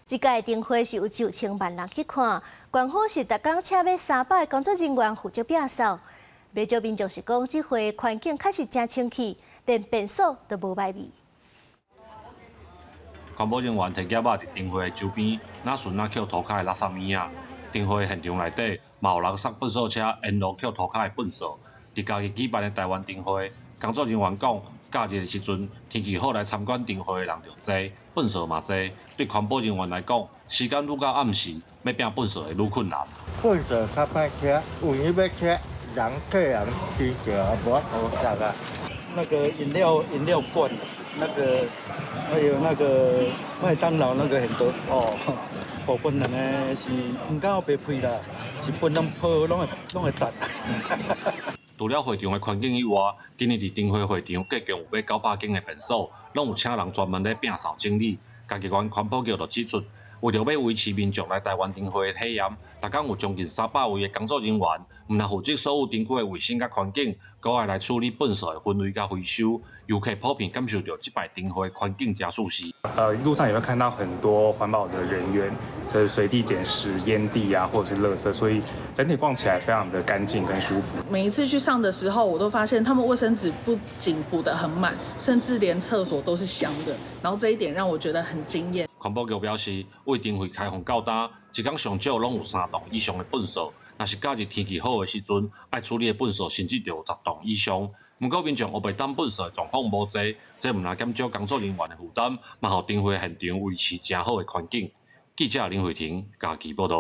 這屆燈會是有9000萬人去看，官方是逐工請欲300個工作人員負責摒掃。袂少民眾是講，這回環境確實誠清氣，連便所都無䆀味。環保人員提夾仔佇燈會的周邊，若順若抾塗跤的垃圾物仔。燈會現場內底，嘛有人捒糞掃車沿路抾塗跤的糞掃。佇家己舉辦的台灣燈會，工作人員講，假日的時陣天氣好來參觀燈會的人就濟，糞掃嘛濟。對環保人員來講，時間愈到暗時，欲摒糞掃會愈困難。糞掃較歹拆，有閒欲拆，人客人真濟啊，無法度拆啊。那個飲料罐，那個還有那個麥當勞那個很多哦。部分人呢是毋敢白批啦，是分攏破攏會擲。除了會場的環境以外，今年佇燈會會場隔共有欲900間的便所，攏有請人專門咧摒掃整理。嘉義縣環保局就指出，為著欲維持民眾來台灣燈會的體驗，逐工有將近300位的工作人員，毋但負責所有燈區的衛生佮環境，閣愛來處理糞掃的分類佮回收。遊客普遍感受著這擺燈會環境誠舒適。路上也會看到很多環保的人員，就是隨地撿拾菸蒂啊，或者是垃圾，所以整體逛起來非常的乾淨跟舒服。每一次去上的時候，我都發現他們衛生紙不僅補得很滿，甚至連廁所都是香的。然後這一點讓我覺得很驚豔。環保局表示，為燈會開放到今，一工上少攏有三棟以上的糞掃。若是假日天氣好的時陣，愛處理的糞掃甚至就有10棟以上。毋過民眾烏白抌糞掃的狀況無濟，這毋但減少工作人員的負擔，嘛予燈會現場維持誠好的環境。記者林慧婷嘉義報導。